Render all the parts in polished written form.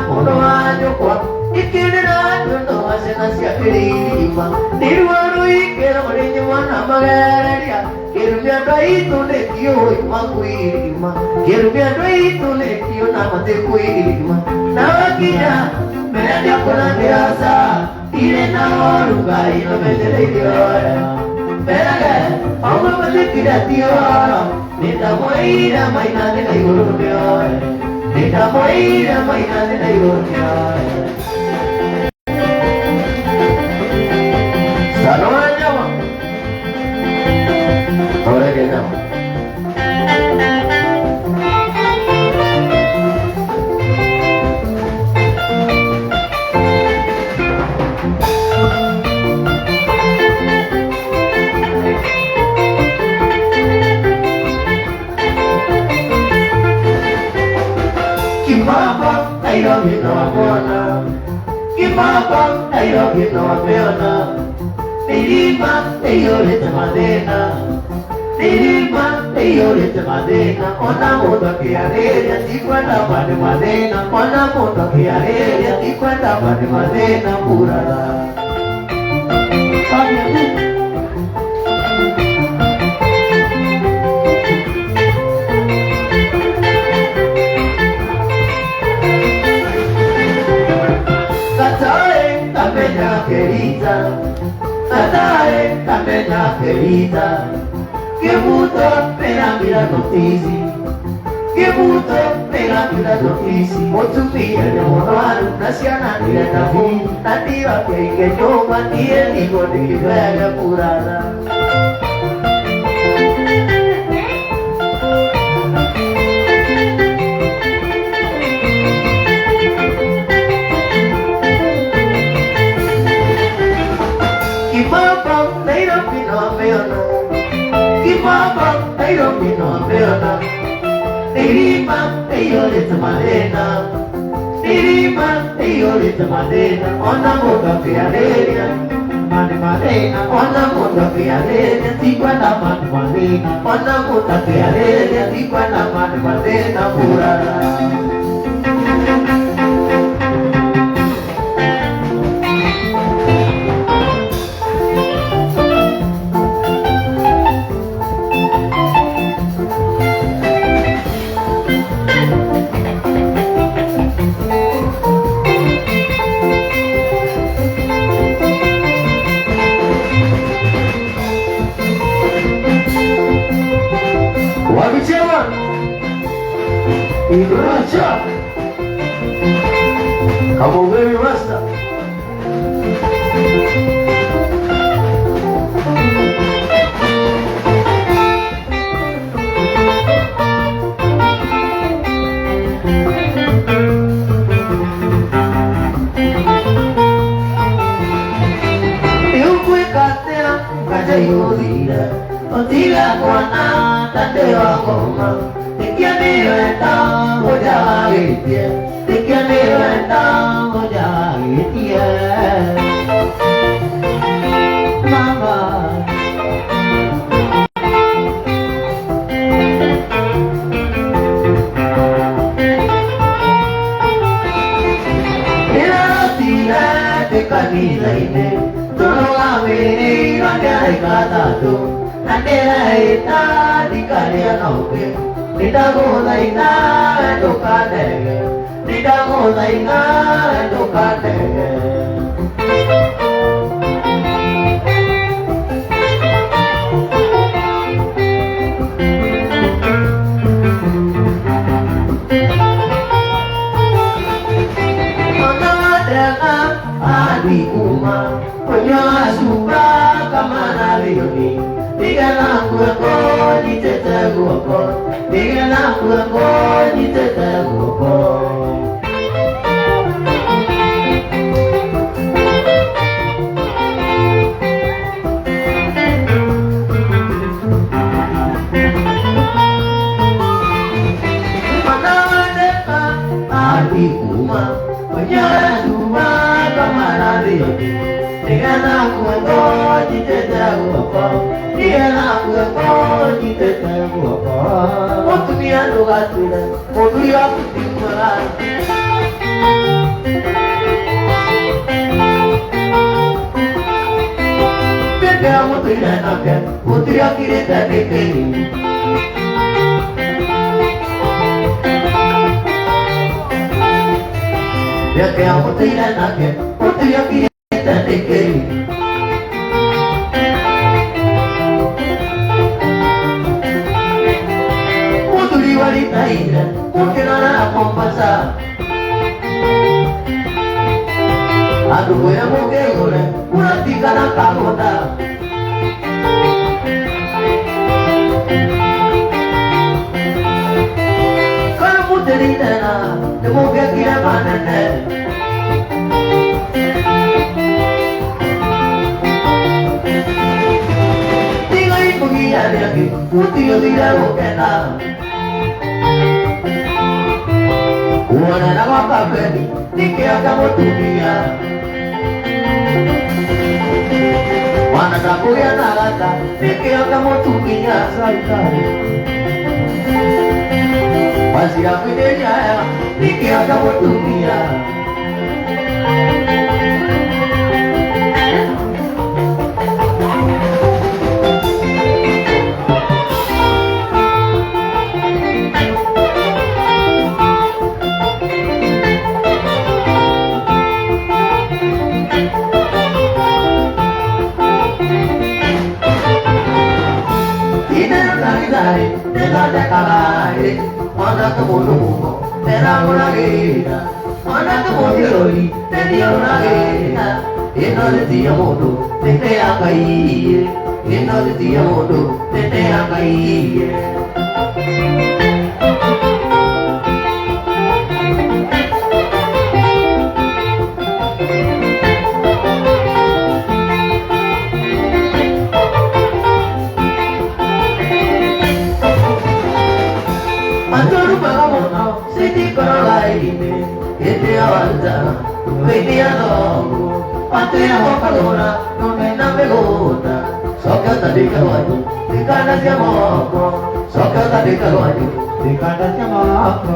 mũno wa nyũkwa ikĩrĩra nyono wa ciana cia kĩririma nĩruo rũingĩ rũrĩ mwana magereria kĩrumia andũ aitũ nĩkĩũĩ makwĩrima kĩrumia andũ aitũ nĩkĩũ na matikwĩrima na wakinya mbere ndĩkũranĩra ca irĩ na ũru Ngai ĩmamenyereirie mbere maũndũ mathikire ti ũhoro nĩndamwĩire maina thĩ na igũrũ nĩoe nĩndamwĩire maina thĩ na igũrũ nĩoe. Sanoa nyama. Orege nyama. Kimamba Nairobi no wameona. Kimamba Nairobi no wameona. Nilima ĩiyũrĩte mathĩna. Nilima ĩiyũrĩte mathĩna. Ona mũndũ akĩarĩria ti kwenda ma nĩ mathĩna. Ona mũndũ akĩarĩria ti kwenda ma nĩ mathĩna mburaga. Katae kamenya kerita. Katae kamenya kerita. Kibuto pera mira notisi. Kibuto pera mira notisi. Mũtumia nĩ mũrwaru na ciana ndirenda hu. Na ndirakĩige nyũmba niĩ nĩguo ndĩkĩwege burana. Kimamba Nairobi no wameona. Kimamba Nairobi no wameona. Nilima ĩiyũrĩte mathĩna. Nilima ĩiyũrĩte mathĩna. Ona mũndũ akĩarĩria ma nĩ mathĩna. Ona mũndũ akĩarĩria ti kwenda ma nĩ mathĩna. Ona mũndũ akĩarĩria ti kwenda ma nĩ mathĩna burana. Wabichema Ibracha Kama wewe master. Nĩũkwĩkatĩra ngaja Otiga kuona ta ndĩ wa ngoma. Nĩkĩo nĩwenda ũnjagĩtie. Nĩkĩo nĩwenda ũnjagĩtie. Mama. Ndĩrarotire ndĩ kanitha-inĩ tũrũgamĩrĩirwo nĩ araika atatũ na ndĩreĩta ndikarĩa na ũngĩ. Nĩndagũthaitha ndũkandege. Nĩndagũthaitha ndũkandege. Ona wandega athiĩ kuma kũnyua cuba kama na thioni. Nĩgetha nguo nyitĩte guoko. Nĩgetha nguo nyitĩte guoko. Ona wandega athiĩ kuma kũnyua cuba kama na thioni. Nĩgetha nguo nyitĩte guoko. Nĩgetha nguo nyitĩte guoko. Mũtumia ndũgatwĩre mũthuri waku ti mwega. Mĩaka ya mũtũire nake gũtirĩ akirĩte nĩkĩ. Mĩaka ya mũtũire nake gũtirĩ akirĩte nĩkĩ. Mũthuri wa ritaire mũkĩrora Mombasa. Andũ kwĩra mũkĩgũre mũratigana kagũtha. Kana mũtĩrĩire nĩ mũngĩakire manene. Tigai kũgia rĩangĩ mũtigũthire gũkena. Kuonana gwa kabeni nĩkĩanga mũtumia. Mwana ndakũgĩa na gata nĩkĩanga mũtumia. Wazira kwĩrĩria hewa nĩkĩanga mũtumia. Nĩthondekaga mwanake mũndũ mũgo nĩragũragĩra. Mwanake mũthĩrũri nĩthiũragĩra. Ĩno thĩ ti ya mũndũ nĩ ya Ngai. Ĩno thĩ ti ya mũndũ nĩ ya Ngai. Maturumaga mũno citikoroga-inĩ hĩndĩ ya wanjara hĩndĩ ya thoguo matwĩragwo kagũra nũme na mĩgũnda. Coka ũtandĩke rwanyu ikanda cia moko. Coka ũtandĩke rwanyu ikanda cia moko.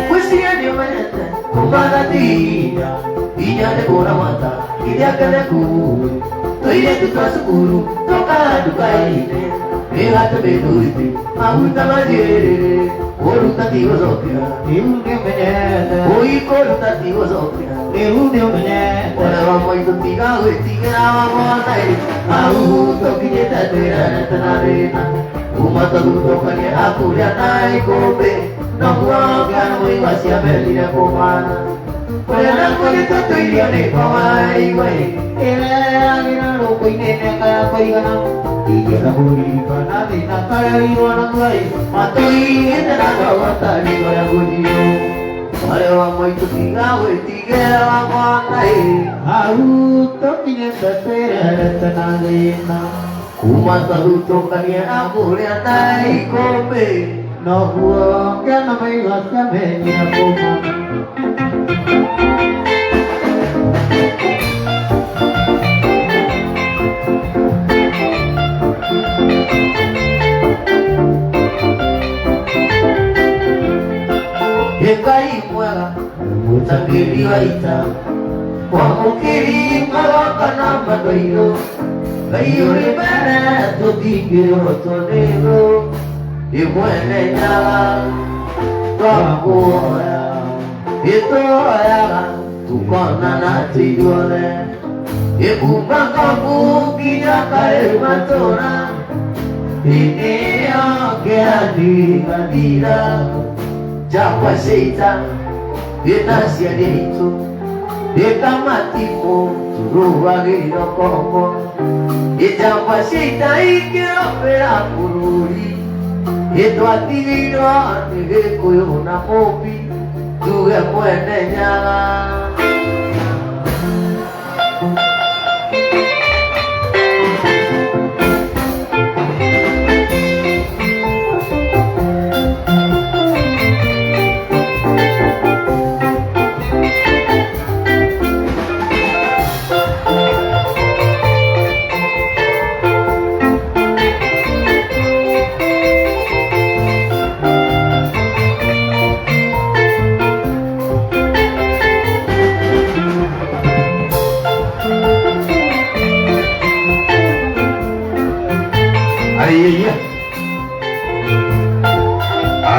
Gwĩciria nĩũmenyete kũmatha ti hinya. Hinya nĩ kũramata iria kene kuwe. Tũirĩtu twa cukuru tũkaga nduka-inĩ. Mĩgate mĩthuti maguta manjĩrĩrĩ. Kũruta ti gũcokera. Rĩu nĩũmenyete. Ũi kũruta ti gũcokera. Rĩu nĩũmenyete. Ole wa maitũ tiga gwĩtigĩra wa mwana ĩ. Hau tũkinyĩte twĩrerete na thĩna. Kuma tũthutũkanie akũrĩa na ikũmbĩ. Noguo ngano mũigua ciamenyire kũmana. Kũrĩa na kũrĩ tũtũirio nĩ kwa iwe. Ĩreragĩra rũkũ-inĩ mĩaka ya kũigana. Ingĩenda kũririkana thĩna karerirwo naguo ĩ. Matũigĩte na ndogota rigo rĩa gũthiũ. Ole wa maitũ tiga gwĩtigĩra wa mwana ĩ. Hau tũkinyĩte twĩrerete na thĩna. Kuma tũthutũkanie akũrĩa na ikũmbĩ. Noguo ngano maigua ciamenyire kũmana. Ngai mwega mũtangĩri wa ita. Mwamũkĩri magongona mandũ-irũ. Ngai ũrĩ mbere tũtingĩhotwo nĩ thũ. Ĩ mwene nyaga twakũhoya. Ĩtũhoyaga tũkonana atĩ ithuothe. Ĩ kuma Ngombu nginya karĩ matũra. Hĩndĩ ĩyo kĩandigathira. Njamba cia ita ĩna ciarĩ aitũ. Ĩkamatimũ tũrũagĩrĩra ngombo. Njamba cia ita ikĩrobera bũrũri. Ĩtwatigĩirwo nĩ Gĩkũyũ na Mũmbi. Tuge mwene nyaga.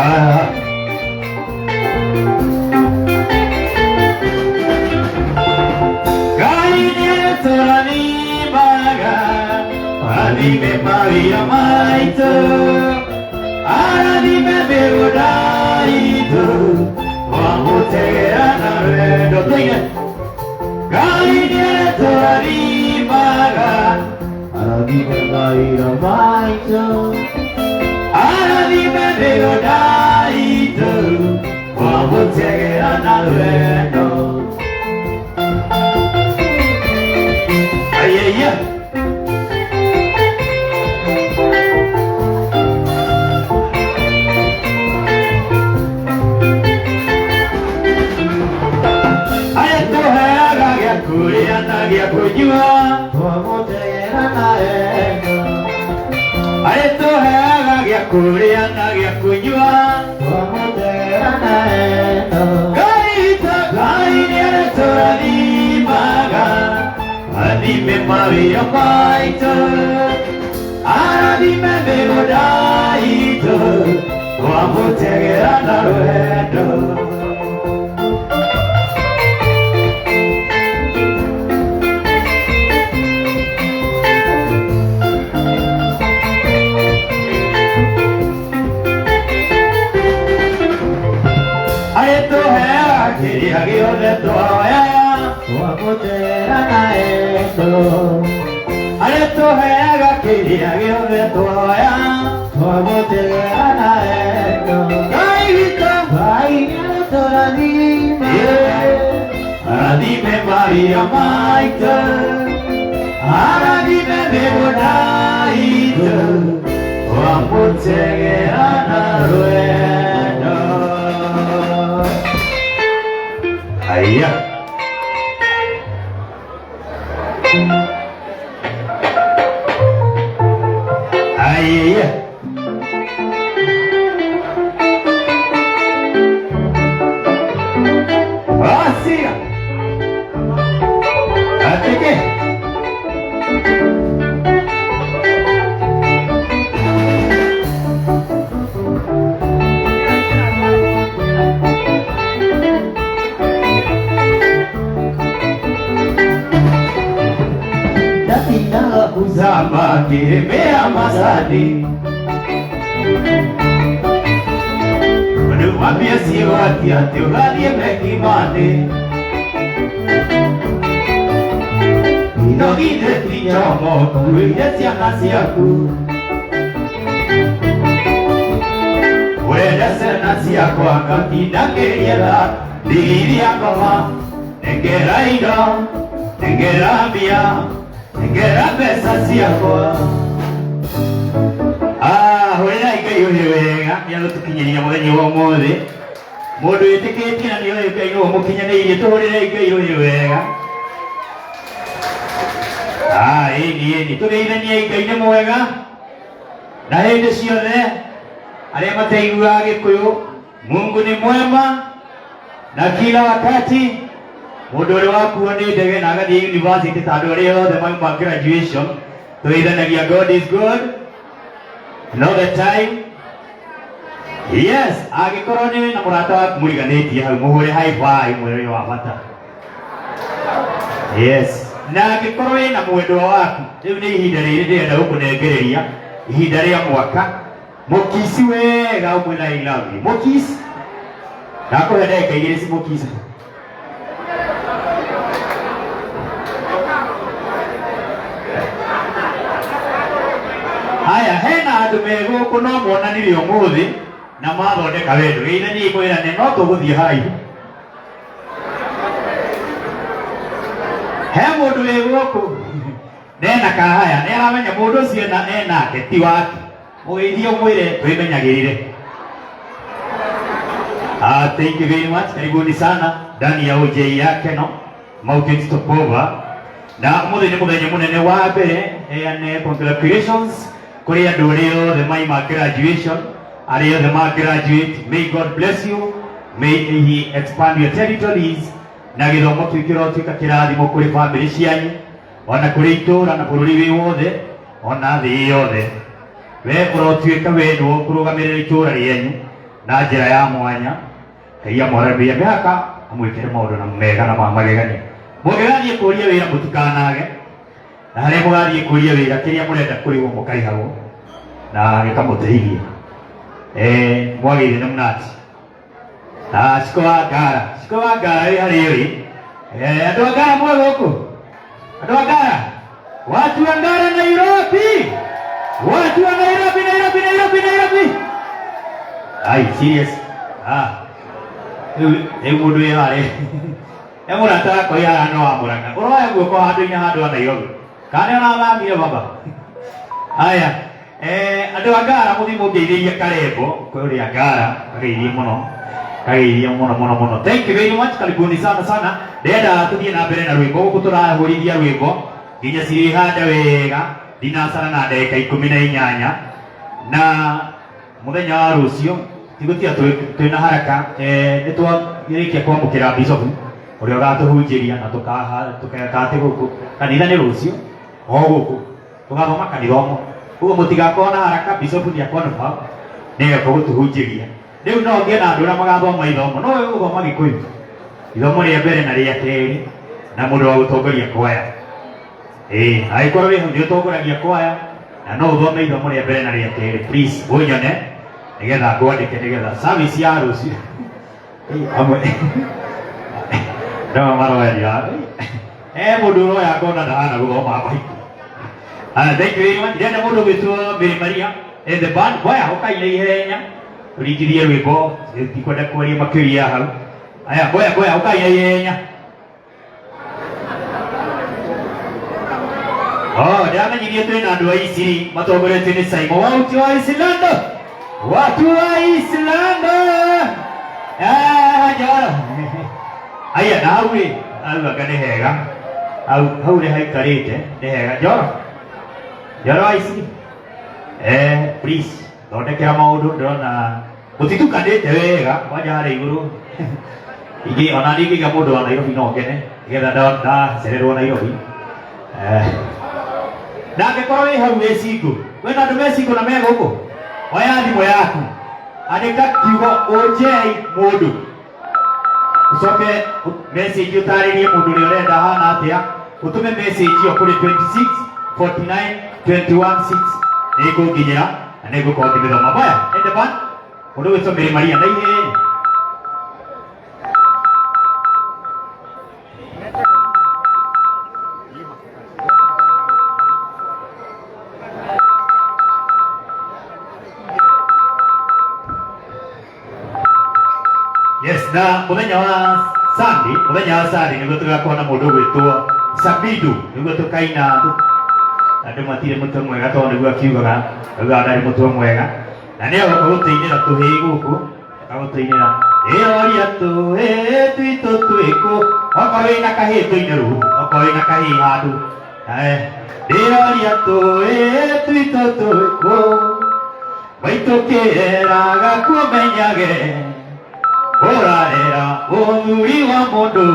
Ah. Ngai nĩatũrathimaga, arathime mawĩra maitũ, arathime mĩgũnda itũ, twamũtegera na rwendo. Tũine. Ngai nĩatũrathimaga, arathime mawĩra maitũ, arathime mĩgũnda itũ, twamũtegera na rwendo. Ayaya. Aya tũheaga gĩa kũrĩa na gĩa kũnyua, twamũtegera na wendo. Aya tũheaga gĩa kũrĩa na gĩa kũnyua, twamũtegera na wendo. Ngai witũ, Ngai nĩarĩtũrathimaga, arathime mawĩra maitũ, arathime mĩgũnda itũ, twamũtegera na rwendo. Arĩtũheaga kĩrĩa gĩothe twahoya, twamũtegera na wendo. Arĩtũheaga kĩrĩa gĩothe twahoya, twamũtegera na wendo. Ngai witũ, Ngai nĩarĩtũrathimaga, arathime mawĩra maitũ, arathime mĩgũnda itũ, twamũtegera na rwendo. Aya. Aya. Asia. Ateke. Ndatindaga kuzama ngĩrĩmĩra macani, ũndũ wambia ciĩgwati atĩ ũgathiĩ bengi mande, no githĩ ti njomo kuĩire ciana ciaku, ũrenda ciana ciakwa ngatinda ngĩrietha ndigiri ya ngoma, nengera indo, nengera mbia, nengera mbeca ciakwa. Ah, hũrĩrai Ngai ũyũ wega nĩ agũtũkinyĩria mũthenya wa ũmũthĩ. Mũndũ wĩtĩkĩtie na nĩoĩ Ngai nĩwe ũmũkinyanĩirie, tũhũrĩrei Ngai ũyũ wega. Ah, ĩni ĩni, tũgeithaniei, Ngai nĩ mwega na hĩndĩ ciothe. Arĩa mataiguaga Gĩkũyũ, Mungu ni mwema na kila wakati. Mũndũ ũrĩa wakuo nĩ ndege na agathiĩ university, ta andũ arĩa othe mauma graduation, tũgeithanagia God is good and all the time. Yes, angĩkorwo nĩ na mũrata waku mũriganĩtie hau, mũhũre high five, mwĩre wa bata. Yes, na angĩkorwo wĩna mwendwa waku, rĩu nĩ ihinda rĩrĩ ndĩrenda gũkũnengereria ihinda rĩa mwaka, mũkici wega, ũmwĩra "I love you", mũkici. Ndakũhe ndagĩka 2 ci mũkici. Haya, hena andũ me gũkũ no monanire ũmũthĩ na mathondeka wendo. Geithaniai mwĩrane, no tũgũthiĩ haraihu. He mũndũ wĩ gũkũ nena kahaya, nĩ aramenya mũndũ ũcio ena enake ti wake, mũgeithie ũmwĩre twĩmenyagĩrĩre. Ah, thank you very much. Karibuni sana ndani ya OJ yake no Mountain Stopover. Na ũmũthĩ nĩ mũthenya mũnene wa mbere heane congratulations kũrĩ andũ arĩa othe maima graduation, arĩa othe ma graduate. May God bless you. May he expand your territories. Na gĩthomo kĩu kĩrotuĩka kĩrathimo kũrĩ bamĩrĩ cianyu, ona kũrĩ itũũra na bũrũri wĩ wothe, ona thĩ yothe. We ũrotuĩka we nĩwe ũkũrũgamĩrĩra itũũra rĩanyu. Na njĩra ya mwanya Ngai amwarambĩria mĩhaka amwĩkĩre maũndũ na mega na ma magegania. Mũngĩgathiĩ kũria wĩra mũtikanage, na harĩa mũgathiĩ kũria wĩra kĩrĩa mũrenda kũrĩhwo mũkarĩhagwo na gĩkamũteithia. Mwagĩire nĩ mũnati. Ah, Ciko wa Ngara, Ciko wa Ngara wĩ harĩa ũrĩ. Andũ a Ngara mwe gũkũ? Andũ a Ngara? Watu wa Ngara Nairobi! Watu wa Nairobi, Nairobi, Nairobi, Nairobi! Ai, serious. Ah. Rĩu mũndũ wĩ harĩa. E mũrata wakwa wĩ haha no wa Mũrang'a. Ũroya guoko handũ-inĩ handũ ha Nairobi. Kana nĩ ũrathamire baba? Aya. Andũ a Ngara mũthiĩ mũngeithĩrie Karembo kũrĩa Ngara, kageithie mũno, kageithie mũno mũno mũno. Thank you very much, karibuni sana sana. Ndĩrenda tũthiĩ na mbere na rwĩmbo gũkũ tũrahũrithia rwĩmbo nginya cirĩhanda wega ndinacana na ndagĩka 18 na mũthenya wa rũciũ tigũtiga twĩna haraka. Nĩ twarĩkia kwamũkĩra bishofu ũrĩa ũgatũhunjĩria na tũgeka atĩ gũkũ kanitha nĩ rũciũ o gũkũ tũgathoma kanitha ũmwe, ũguo mũtigakorwo na haraka. Bishofu nĩ akonfirm nĩwe ũgũtũhunjĩria. Rĩu no ngĩe na andũ arĩa magathoma ithomo, no we ũgũthoma Gĩkũyũ ithomo rĩa mbere na rĩa kerĩ na mũndũ wa gũtongoria kwaya. Ĩĩ, angĩkorwo wĩ hau nĩ ũtongoragia kwaya na no ũthome ithomo rĩa mbere na rĩa kerĩ, please ũnyone nĩgetha ngwandĩke nĩgetha service ya rũciũ. Amwe no maroeria mũndũ ũroya ngona ndahana gũthoma mahiku. Ah, thank you very much. Ndĩrenda mũndũ ũgwĩtwo Mary Maria and the band boya ũkai na ihenya tũringithie rwĩmbo, ndikwenda kwaria makĩria hau. Aya, boya boya, ũkai na ihenya. Oh, ndĩramenyithie twĩna andũ a Isiri matongoretio nĩ Simon Wauti wa Islando. Watu wa Islando. Ah, njoro. Aya, na hau rĩ, hau anga nĩ hega. Hau hau rĩ haikarĩte nĩ hega. Njoro. Njoro wa Isiri. Please, thondekera maũndũ, ndĩrona mũtitukanĩte wega kwanja harĩa igũrũ. Ingĩ ona niĩ ingĩiga mũndũ wa Nairobi no ngene nĩgetha ndacererwo Nairobi. Na angĩkorwo wĩ hau wĩ single, kwĩna andũ me single na me gũkũ, oya thimũ yaku, andĩka kiugo ũnjei mũndũ, ũcoke message ũtarĩrie mũndũ ũrĩa ũrenda hana atĩa, ũtũme message ĩyo kũrĩ 26 49 21 6, nĩ ĩkũnginyĩra na nĩ ngũkorwo ngĩmĩthoma. Boya ende ban mũndũ ũgwĩtwo Mary Maria na ihenya. Yes, na muthenya wa Sunday, muthenya wa Sunday niguo tugakorwo na mundu gwitwo Sabidu, niguo tukaina. Andu matirĩ mũtwe mwega tondũ niguo akiugaga, augaga ndarĩ mũtwe mwega na nĩ agoka gũtũinĩra tũhĩĩ gũkũ, agũtũinĩra ĩroria tũhĩĩ twitũ twĩkũ. Okorwo wĩna kahĩĩ tũine rũu, okorwo wĩna kahĩĩ handũ. Ndĩroria tũhĩĩ twitũ twĩkũ, maitũ kĩreraga kuomenyage ũrarera ũthuri wa mũndũ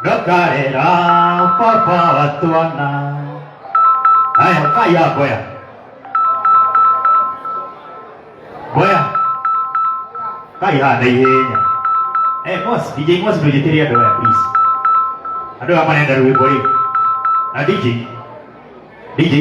ndokarera baba wa twana. Aya, kaya boya boya kai haha na ihenya. Moss, DJ Moss, ndũnjĩtĩre andũ aya please, andũ aya marenda rwĩmbo rĩu. Na DJ, DJ.